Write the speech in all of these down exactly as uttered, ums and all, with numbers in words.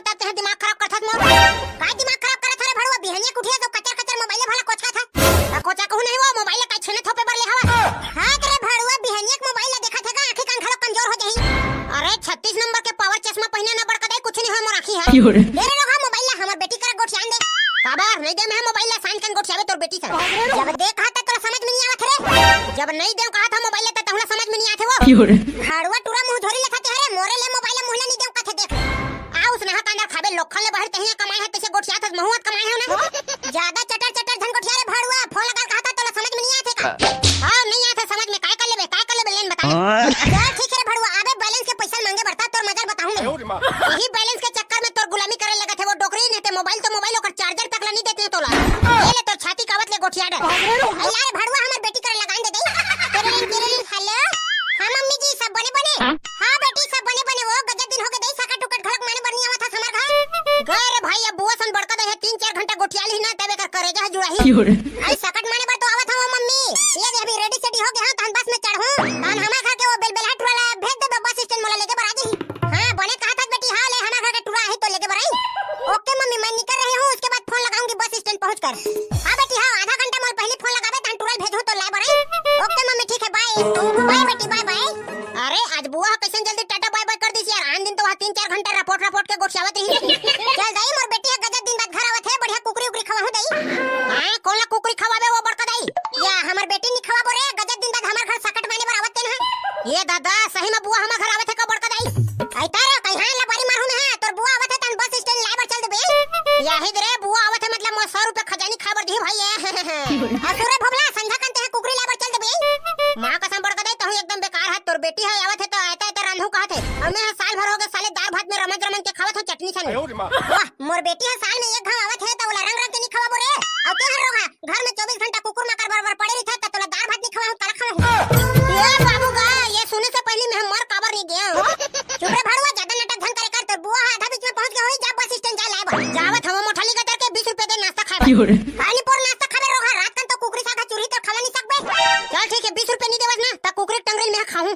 तब तेहा दिमाग खराब करथस मोर। का दिमाग खराब करत हरे भड़ुआ? बिहनिया के उठिया तो कचर कचर मोबाइल भला कोचकत हे। त कोचा कहूं नहीं वो मोबाइल ला का छेना थोपे बर ले हवा? हाँ रे भड़ुआ, बिहनिया के मोबाइल ला देखत हे का, आंखी कान घलो कमजोर हो जाही। अरे छत्तीस नंबर के पावर चश्मा पहिने ना बड़का दाई, कुछ नहीं हो मोर आंखी हे। क्यों रे? दे रे रोगहा मोबाइल ला, हमर बेटी करा गोठियान दे। काबर नहीं दे मैं मोबाइल ला, सांझ कन गोठियाबे तोर बेटी से। जब दे कहा त तोला समझ में नहीं आवत रे। जब नहीं दे कहा था मोबाइल ला त तहुला समझ में नहीं आथे वो। क्यों रे? भड़ुआ टूरा मुंह झोरी लेखा के हरे, मोरे ले मोबाइल ला मुंह ला नहीं दे कथे देख। आ उसनहा कांदा खाबे, लोखन ले बाहर तहिया कमाए हे, तइसे गोठियात हस, महूं त कमाए हंव ना। ज्यादा चटर चटर झन गोठिया रे भड़ुआ, फोन लगा कहा था तोला समझ में नहीं आथे का? हाँ, नहीं आथे समझ में, काय कर लेबे, काय कर लेबे, लेन बता। हाँ। चल ठीक हे रे भड़ुआ, आबे बैलेंस के पैसा मांगे बरता, तोर मजा बताहूं मैं। अरे माँ। यही बैलेंस के चक्कर में तोर गुलामी करे लगत हे वो डोकरी, नहीं ते मोबाइल तो मोबाइल, ओकर चार्जर तक ला नहीं देते तोला। ये ले तोर छाती कावत ले गोठिया डर। अरे यार भड़ुआ, हमर बेटी करे लगान दे दे। टिरिरिन, टिरिरिन, हेलो। हाँ मम्मी जी, सब बने बने? हाँ बेटी, सब बने बने। वो गजब दिन हो गए दे, सकट उकट घलक माने बर नहीं आवत हस हमर घर। गए रे भाई, अब बुआ सन बड़का दे हे, तीन चार घंटा गोठिया ली ना, तब एकर करेजा ह जुड़ाही। क्यों रे? आई सकट माने बर तो आवत हवं मम्मी। ये दे अभी रेडी सेडी हो गए हंव, तहन बस में चढ़हूं। तहन हमर घर के वो बेलबेलहा टूरा ला भेज देबे बस स्टैंड, मोला लेके बर आ जाही। हाँ, बने कहा था बेटी, हाँ ले हमर घर के टूरा आही तो लेके बर आई। ओके मम्मी, मैं निकल रही हूँ, उसके बाद फोन लगाऊंगी बस स्टैंड पहुँच कर। हाँ बेटी, हाँ, आधा घंटा मोला पहली फोन लगाबे, तहन टूरा ल भेजहूँ तो लाए बर आई। ओके मम्मी, ठीक है, बाय। बाय बेटी, बाय बाय। अरे, आज बुआ ह कइसन जल्दी टाटा बाय बाय कर दिस यार। आन दिन तो वह तीन चार घंटा रपोट रपोट के गोठियावत रही। चल दाई, मोर बेटी ह गजब दिन बाद घर आवत हे, बढ़िया कुकरी उकरी खवाहूं दाई। हाँ, कोन ला कुकरी खवाबे वो बड़का दाई? या, हमर बेटी नी खवाबो रे, गजब दिन बाद हमर घर सकट माने बर आवत तेन हे। ये दादा, सही में बुआ हमर घर आवत हे का बड़का दाई? अइता रे, कहीं ला बारी मारहूं मैं, हाँ, तोर बुआ आवत हे तहन बस स्टैंड लाए बर चल देबे। याहिद रे, बुआ आवत हे मतलब मोर सौ रुपया खजानी खाए बर दिही भाई, ए। असुर रे भोभला, संझा कन तेहा कुकरी लाए बर चल देबे। माँ कसम बड़का दाई, तहूं एकदम बेकार हस। तोर बेटी ह आवत हे त आयता आयता रांधहूं कहत हे। अउ मैं ह साल भर हो गए साले दार भात में रमन रमन के खावत हंव चटनी सन। अयो रे माँ। वाह, मोर बेटी ह साल में एक घांव आवत हे त ओला रंग रंग के नी खवाबो रे। अउ तेहर रोगहा, घर में चौबीस घंटा कुकुर माकर बरोबर पड़े रहिथे त तोला दार भात नी खवाहूं, काला खवाहूं? ए बाबू गा, ये सुने से पहले मैं मर काबर नी गया? चुप रे भड़ुआ, ज्यादा नाटक झन करे कर, तोर बुआ ह आधा बीच में पहुंच गए होही, जा बस स्टैंड जा लाए बर। जावत हवं मोठली गतर के बीस रुपया दे नाश्ता खाए बर। क्यों रे? खाली पोर नाश्ता खाबे रोगहा, रात कन तो कुकरी साग चुरही तो खवा नी सकबे। चल ठीक हे, बीस रुपया नी देवस ना, त कुकरी टंगरी में खाहूं।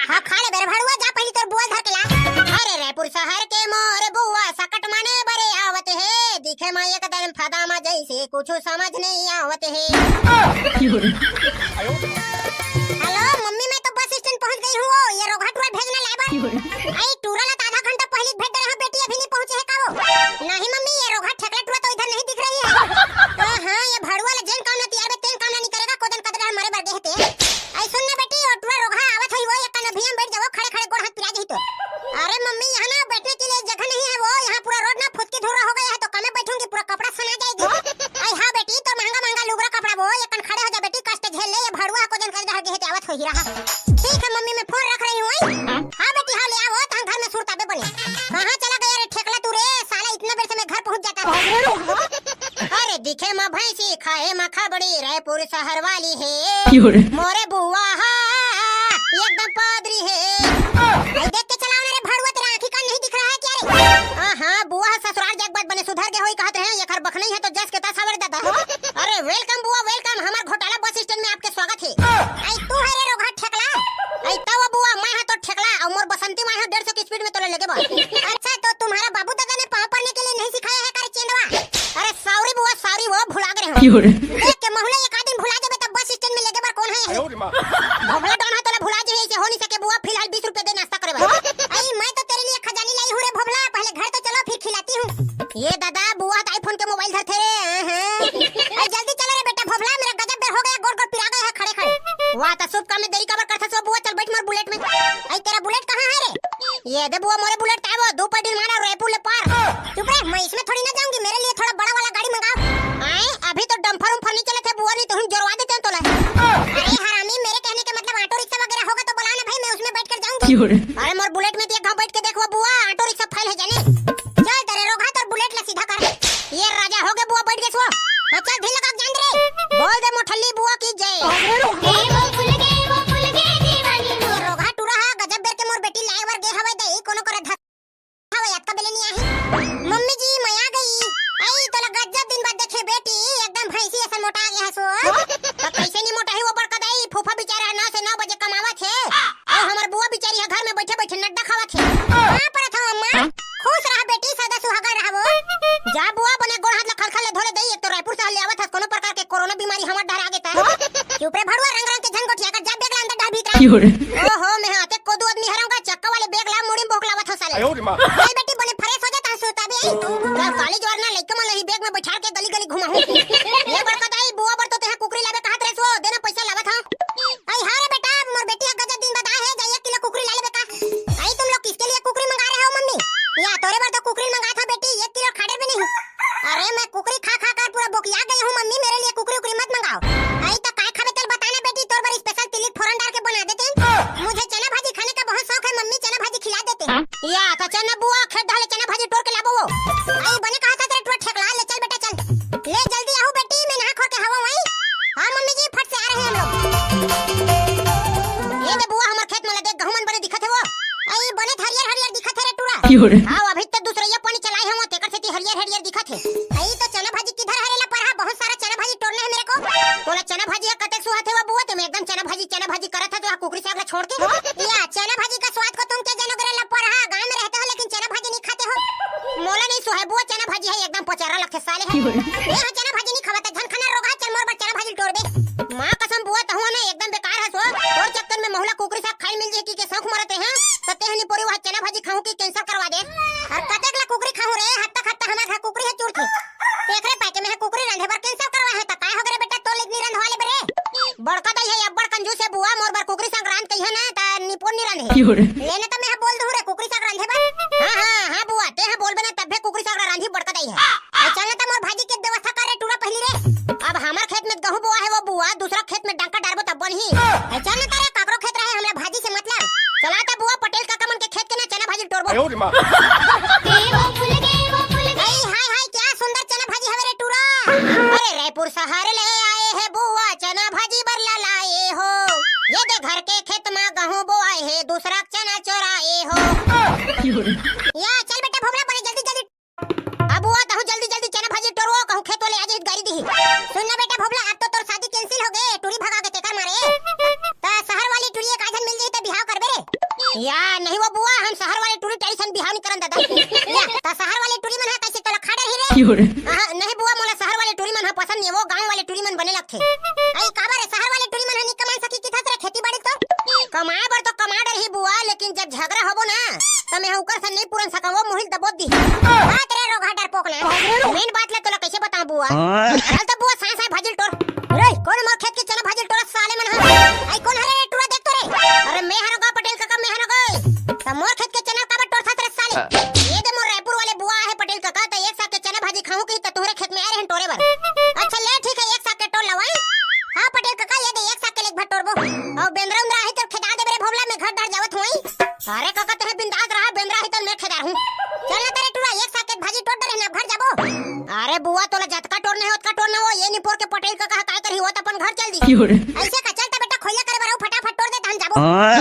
हाँ, खा ले बे रे भड़ुआ, जा पहली तोर बुआ धर के ला। अरे रायपुर शहर के मोर बुआ सकट माने बरे आवत हे, दिखे मा एकदम फदा मा जैसे कुछ समझ नहीं आवत हे। क्यों रे? हेलो मम्मी, मैं तो बस स्टैंड पहुंच गई हूँ, ये रोगहा टूरा भेजना लाए बर। क्यों रे? आई टूरा ला तो आधा घंटा पहले भेज दे रहे हो बेटी, अभी नहीं पहुंचे है का वो? नहीं मम्मी, ये रोगहा ठेकला टूरा तो इधर नहीं दिख रही है। हाँ, हाँ, ये भड़ुआ ला जेन काम ना तियार बे, तेन काम ना नहीं करेगा, कोदन कदरा मरे बर गे हे ते। आई सुन ना बेटी, वो टूरा रोगहा आवत होई, वो एक कान अभी हम बैठ जाओ, खड़े खड़े गोड़ हाथ पिरा जही तो। अरे मम्मी, यहाँ ना बैठने के लिए जगह नहीं है, वो यहाँ पूरा रोड ना फुटकी धूरा हो गया है, तो कमे बैठूंगी, पूरा कपड़ा सना जाएगी। आई हाँ बेटी, तो महंगा महंगा लुगरा कपड़ा वो, एक कन खड़े हो जा बेटी, कष्ट झेल ले, ये भड़ुआ को जन कर डहर के हेते आवत होही रहा। ठीक है मम्मी, मैं फोन रख रही हूँ। हाँ बेटी, हाँ ले आओ, तहाँ घर में सुरताबे बने। कहाँ चला गया रे ठेकला तू रे, साला इतना बेर से मैं घर पहुँच जाता। अरे दिखे मा भैंसी, खाए मा खबड़ी, रायपुर शहर वाली है। क्यों रे? मोरे बुआ हा, एकदम पादरी है। भाई देख के चलाओ ना रे भड़ुआ, तेरा आँखी कान नहीं दिख रहा है क्या रे? हाँ, हाँ, बुआ हा ससुराल जाके बाद बने सुधर के होई कहत रहे, ये खर बखनई है तो जस के तस हवे रे दादा। अरे welcome बुआ, welcome, हमार घोटाला बस स्टैंड में आपके स्वागत है। आई तू है रे रोगहा ठेकला। आई तब वो बुआ, मैं हा तो ठेकला, अउ मोर बसंती माई हा डेढ़ सौ की स्पीड में तोले लेके बा। अच्छा, तो तुम्हारा बाबू दादा ने पाँव पड़ने के लिए नहीं सिखाया है का रे चेंदवा? अरे sorry बुआ, sorry, वो भुला गए हो। क्यों रे? देख के महुला एक आदमी भुला जाबे तब बस स्टैंड में लेके बर कौन है? अरे माँ। भोभला डॉन हा तोला भुला जे, ऐसे हो नहीं सके बुआ, फिलहाल बीस रुपए दे नाश्ता करे भाई। आई मैं तो तेरे लिए खजानी लाई हूँ रे भोभला, पहले घर तो चलो फिर खिलाती हूँ। ये दादा, बुआ हा त iPhone के मोबाइल धरथे रे। हाँ, हाँ। अरे जल्दी चलो रे बेटा भोभला, मेरा गजब बेर हो गया, गोड़ गोड़ पिरा गया है खड़े खड़े। वाह, त शुभ काम में देरी काबर करथस वो बुआ, चल बैठ मोर बुलेट में। अई तेरा बुलेट कहाँ है रे? ये दे बुआ, मोरे बुलेट त आय वो, दू पैडिल मारा रायपुर ले पार। चुप रे, मैं इसमें थोड़ी ना जाऊंगी, मेरे लिए थोड़ा बड़ा वाला गाड़ी मंगाओ। आए, अभी तो डंफर उम्फर नहीं चलत है बुआ, नहीं तो हम जोरवा देते हैं तोला। अरे हरामी, मेरे कहने के मतलब ऑटो रिक्शा वगैरह होगा तो बुलाओ ना भाई, मैं उसमें बैठ कर जाऊंगी। क्यों रे? अरे मोर बुलेट में तो एक घाव बैठ के देखवा बुआ, ऑटो रिक्शा फेल है जाने। चल तेरे रोगहा, तोर बुलेट ला सीधा कर। ये राजा हो गए बुआ, बैठ गए सो। हाँ चल, ढील लगा के जान दे रे। बोल दे मोठल्ली बुआ की जय। ए वो फूल गे, वो फूल गे दीवानी मोर। रोगहा टूरा हा, गजब बेर के मोर बेटी लाए बर गे हवय दई, कोनो करा धस हवय, अतका बेले नहीं आही। मम्मी जी, मैं आ गई। आई तोला गजब दिन बाद देखे बेटी, एकदम भैंसी असन मोटा गया हस वो। तो कैसे नहीं मोटा है वो बड़का दाई, फूफा बेचारा नौ से नौ बजे कमावत है। अउ हमर बुआ बिचारी ह घर में बैठे बैठे नड्डा खावत रंग के झन गोठिया कर, जा bag ला अंदर डाल भीतरा। क्यों रे? ओहो, मैं हा अतेक कोदू आदमी हरंव का, चक्का वाले bag ला मुड़ी में बोक लावत हंव साले। अयो रे माँ। चल बेटी, बने fresh हो जा, तहां सुता बे। कल college वार ना लइका मन ला ही bag में बैठार के गली गली घुमाहूं। ए बड़का दाई, बुआ बर तो तेहा कुकरी लाबे कहत रहेस वो, दे ना पैसा, लावत हंव। अई हाँ रे बेटा, मोर बेटी ह गजब दिन बाद आए हे, जा एक किलो कुकरी ला लेबे का। अई तुम लोग किसके लिए कुकरी मंगा रहे हो मम्मी? या तोरे बर तो कुकरी मंगात हंव बेटी, एक किलो खा डरबे नहीं। अरे मैं कुकरी खा खा कर पूरा बोकिया गई हूँ मम्मी, मेरे लिए कुकरी उकरी मत मंगाओ। अई तो काय खाबे चल बता ना बेटी, तोर बर special तिली फोरन डार के बना देतेंव। मुझे चना भाजी खाने का बहुत शौक है मम्मी, चना भाजी खिला देतेंव। या तो चल ना बुआ, खेत डहर ले चना भाजी टोर के लाबो वो। अई बने कहत हस रे टुरा ठेकला, ले चल बेटा चल। ले जल्दी आहू बेटी, मैं नहा खोर के हवंव वहीं। हाँ मम्मी जी, फट से आ रहे हैं हम लोग। ए दे बुआ, हमर खेत में ला देख, गहूं मन बने दिखत हे वो। अई बने हरियर हरियर दिखत हे रे टुरा। क्यों रे? हाँ, अभी तो दूसरइया पानी चलाए हंव, तेकर सेती हरियर हरियर दिखत हे। अई तो चना भाजी किधर हरे ला परहा, बहुत सारा चना भाजी टोरना है मेरे को। तोला चना भाजी ह कतेक सुहाथे वो बुआ, ते में एकदम चना भाजी, चना भाजी करत हस, तो कुकरी साग ला छोड़ के। या चना भाजी का स्वाद को तुम क्या जानोगे रे लपरहा, गांव में रहते हो लेकिन चना भाजी नहीं खाते हो। मोला नहीं सुहाय बुआ, चना भाजी ह एकदम पचरा लगथे साले ह। ए हा चना भाजी नहीं खावत, झन खाना रोगहा, चल मोर बर चना भाजी टोरबे। माँ कसम बुआ, तहूं ना एकदम बेकार हस वो। तोर चक्कर में महूं ला कुकरी साग खाए मिल जाही कहिके शौक मरत रहेंव, त तेहा निपोरी वो चना भाजी खाहूं कहिके cancel करवा दे। अउ कतेक ला कुकरी खाहूं रे, हत्ता खत्ता हमर घर कुकरी ह चुरथे। तेकरे पाय के मैं हा कुकरी रांधे बर cancel करवाए हंव, त काय होगे रे बेटा, तोर ले इतनी रंधवा लेबे रे। बड़का दाई ह अब्बड़ कंजूस हे बुआ, मोर बर कुकरी साग रांध कहिहस ना, त निपोर नी रांधे। क्यों रे? ले ना त मैं हा बोल दूहूं रे कुकरी साग रांधे बर। हाँ, हाँ, हाँ बुआ, तेहा बोलबे ना तभे कुकरी साग ला रांधही बड़का दाई ह। अई चल ना त मोर भाजी के व्यवस्था कर रे टुरा पहिली रे। अब हमर खेत में गहूं बोआ हे वो बुआ, दूसरा खेत में डंका डारबो तब बनही। अई चल ना त रे, काकरो खेत रहे, हमला भाजी से मतलब। चला त बुआ, पटेल काका मन के खेत के ना चना भाजी टोरबो। अयो रे माँ। अई हाय हाय, क्या सुंदर चना भाजी हवे रे टुरा। अरे रायपुर शहर ले आए हे बुआ, चना भाजी बर ला लाए हो। ये दे घर के खेत मा गहूं बोआए हे, दूसरा चना चोराए हो। या चल बेटा भोभला, बने जल्दी जल्दी। अब बुआ तहूं जल्दी जल्दी चना भाजी टोरवो, कहूं खेत वाले आ जाही त गारी दिही। सुन ना बेटा भोभला, अब तो तोर शादी cancel होगे, टुरी भगा गे तेकर मारे। त शहर वाली टुरी एक आध झन मिल जाही त बिहाव करबे रे। या नहीं वो बुआ, हम शहर वाले टुरी टरी सन बिहाव नी करन दादा। या, त शहर वाले टुरी मन ह कइसे तोला खा डरही रे? क्यों रे? आहा, नहीं बुआ, मोला शहर वाले टुरी मन ह पसंद नहीं, वो गांव वाले टुरी मन बने लगथे। अई काबर रे, शहर वाले टुरी मन ह नी कमा सकही किथस रे खेती बाड़ी तो? कमाए बर तो कमा डरही बुआ, लेकिन जब झगरा होबो ना, त मैं ह उकर सन नहीं पुरन सकंव, वो मुहिल दबोच दिही। बात रे रोगहा डरपोक ना। Main बात ला तोला कइसे बतांव बुआ? हाँ। चल त बुआ, साय साय भाजी ल टोर। रे, कोन मोर खेत के चना भाजी ल टोरत साले मन ह? अई कोन हरे रे टुरा, देख तो रे। अरे मैं हरंव गा पटेल काका, मैं हरंव गा। त मोर खेत के चना काबर टोरथस रे साले? ये दे मोर रायपुर वाले बुआ हे पटेल काका, त एक साग के चना भाजी खाहूं कहिके त तुंहरे खेत में आए रहेन टोरे बर। अच्छा ले ठीक हे, एक साग के टोर लव। हाँ पटेल काका, ये दे एक साग के लेग भर टोरबो। अउ बेंदरा उंदरा आही त खेदा देबे रे भोभला, मैं घर डहर जावत हंव। अरे काका, तें बिंदास रहा, बेंदरा आही त मैं खेदारहूं। चल ना त रे टुरा, एक साग के भाजी टोर डरे हन, अब घर जाबो। अरे बुआ, तोला जतका टोरना हे ओतका टोर ना वो, ये निपोर के पटेल काका ह काय करही, वो त अपन घर चल दिही। क्यों रे? अइसे का, चल त बेटा, खोइला करे बर आऊ, फटाफट टोर दे, तहन जाबो। हाँ।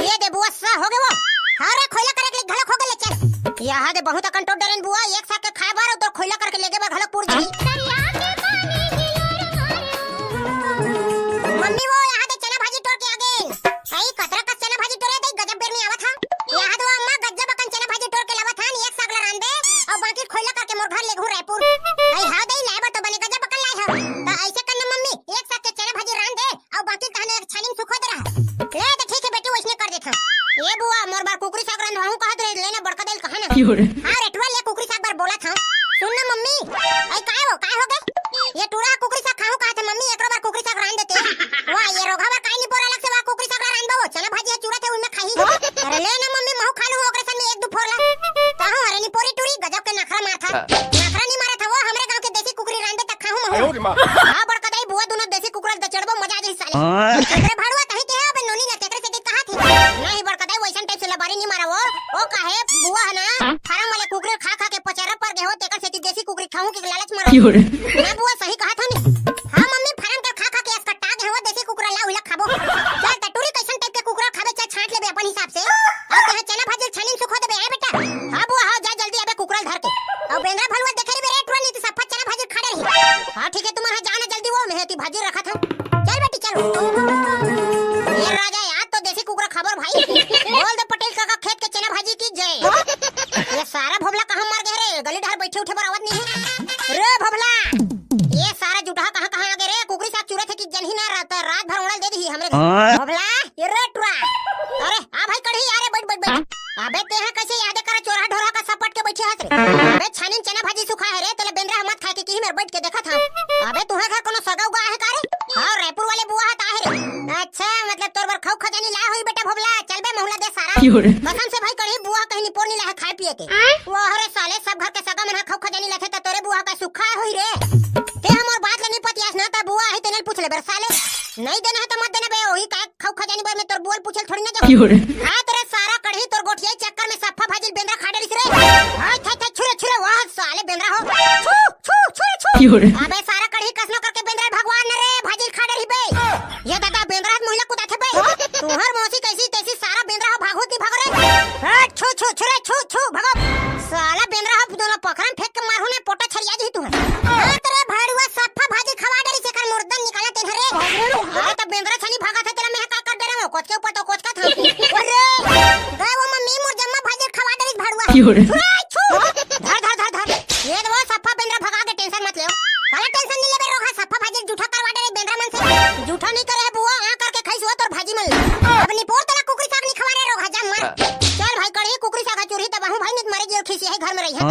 ये दे बुआ, सा होगे वो। हाँ रे, खोइला करे के घलोक होगे, ले चल। यहा दे बहुत अकन टोर डरेन बुआ, एक साग के खाए बर अउ तोर खोइला करके लेगे बर घलोक पुर जाही। मम्मी वो यहा दे चना भाजी टोर के आगे। अई कतरा कस चना भाजी टोरे दे, गजब बेर में आवत हन। यहा दे वो अम्मा गजब अकन चना भाजी टोर के लावत हन, एक साग ला रांध दे, अउ बाकी खोइला करके मोर घर लेगहूं रायपुर। अई हाँ दे, लाए बर तो बने गजब अकन लाए हव। त अइसे कर ना मम्मी, एक साग के चना भाजी रांध दे, अउ बाकी तहने एक छानी में सुखो दे रहा। ले त ठीक हे बेटी, वइसने कर देथंव। ए बुआ, मोर बर कुकरी साग रंधवाहूं कहत रहे, ले ना बड़का दाई ल कहा ना। क्यों रे? हाँ रे टुरा, ले कुकरी साग बर बोलत हंव। सुन ना मम्मी, अई काय वो, काय होगे? ये टुरा कुकरी साग खाहूं कहत हे मम्मी, एकरो बर कुकरी साग रांध देते। वाह, ये रोगहा बर काय निपोर अलग से, वाह कुकरी साग ला रांधबो, चना भाजी हे चुरत हे, उही में खाही। अरे ले ना मम्मी, महूं खा लूहूं ओकरे संग में एक दू फोरला। कहूं अरे निपोरी टुरी, गजब के नखरा मारथस। नखरा नी मारत हंव वो, हमरे गांव के देसी कुकरी रांधबे त खाहूं महूं। अयो रे माँ। हाँ बड़का दाई, बुआ दुनो देसी कुकरा ल दचड़बो, मजा आ जाही साले। हाँ। अरे भड़ुआ, तहीं केहे अबे नोनी ला, तेकरे सेती कहाथे। नहीं बड़का दाई, वइसन type से लबारी नी मारा वो। ओ काहे, बुआ ह ना, farm वाले कुकरी खा खा के पचरा पर गे हो, तेकर सेती देसी कुकरी खाहूं के लालच मारा। क्यों रे? ना बुआ, सही कहाथंव नी। हाँ मम्मी, farm के खा खा के असकट्टा गे हो, देसी कुकरा ला उही ला खाबो। चल त टुरी, कइसन type के कुकरा खाबे, चल छांट लेबे अपन हिसाब से। अउ तेहा चना भाजी ल छानी में सुखो देबे, आय बेटा। हाँ बुआ, हाँ, जा जल्दी अबे कुकरा ल धर के। अउ बेंदरा भलुआ देखे रहिबे रे टुरा, नहीं त सफा चना भाजी खा डरही। हाँ ठीक हे, तुमन हा जा ना जल्दी, वो मैं एती भाजी रखत हंव। चल बेटी चल। ए राजा, आज तो देसी कुकरा खाबो रे भाई। बोल दे पटेल काका खेत के चना भाजी की जय। ये सारा भोभला कहाँ मर गे रे? गली डहर बइठे उठे बर आवत नहीं हे। रे भोभला, ये सारा जुटहा कहाँ भोभला, ये रे टुरा। अरे, आ भाई कढ़ी, अरे बैठ, बैठ, बैठ। अबे तेहा कैसे याद करा चोरहा ढोरहा का सपट के बैठे हस रे। अबे छानिन चना भाजी सुखा है रे, तेला बेंदरा ह मत खाए के किही मेर बैठ के देखत हस। अबे तुहा घर कोनो सगा उगा आहे का रे? हाँ, रायपुर वाले बुआ ह त आहे रे। अच्छा, मतलब तोर बर खऊ खजानी लाए होही बेटा भोभला, चल बे महुला दे सारा। कसम से भाई कढ़ी बुआ कहीं निपोर नी लाए खाए पिए के। वाह रे साले, सब घर के सगा मन ह खऊ खजानी लाथे त तोरे बुआ का सुखा होही रे। ते हमर बात ल नी पतियास ना, त बुआ आही तेने ल पूछ ले बर साले। नहीं देना है तो मत देना बे, वही का खऊ खजानी बर में तोर बुआ ल पूछे ल थोड़ी ना जाहूं। हाँ तोरे सारा कढ़ी तोर गोठिया चक्कर में सफ्फा भाजी ल बेंदरा खा डरिस रे। हाय थाय थाय छुरे छुरे, वाह साले बेंदरा हो। छू छू छुरे छू। अबे सारा कढ़ी कसनो करके बेंदरा भगवान न रे, भाजी ल खा डरही बे। ये दादा बेंदरा ह मोहिला कुदाथे बे। तुहर मौसी कैसी तैसी सारा बेंदरा हो भागो ती भागो रे। हाय छू छू छुरे छू छू भागो। साला बेंदरा ह दोनों पखरा म फेंक के मारहूं ने पोटा छरिया जही तुहर। हाँ तोरे भाड़ुआ सफ्फा भाजी खवा डरिस एकर मुर्दा निकाला तेन हरे। अरे त बेंदरा छनी भागत है तेला मैं का कर डरे हो, कोचके ऊपर तो कोचका था। अरे गए वो मम्मी मोर जम्मा भाजी खवा डरिस भाड़ुआ। छुरे छू। धर धर धर धर। ये वो सफ्फा बेंदरा भगा के टेंशन मत ले। काला टेंशन नहीं लेबे रोगहा, सफ्फा भाजी जूठा करवा डरे बेंदरा मन से। जूठा नहीं करे है बुआ, आ करके खाइस वो तोर भाजी मन ले। अब निपोर तोला कुकरी साग नहीं खवा रे रोगहा, जा मर। चल भाई कढ़ी कुकरी साग चुरही तब आहूं भाई, नहीं त मरे जियो खिसिया है घर में रही है।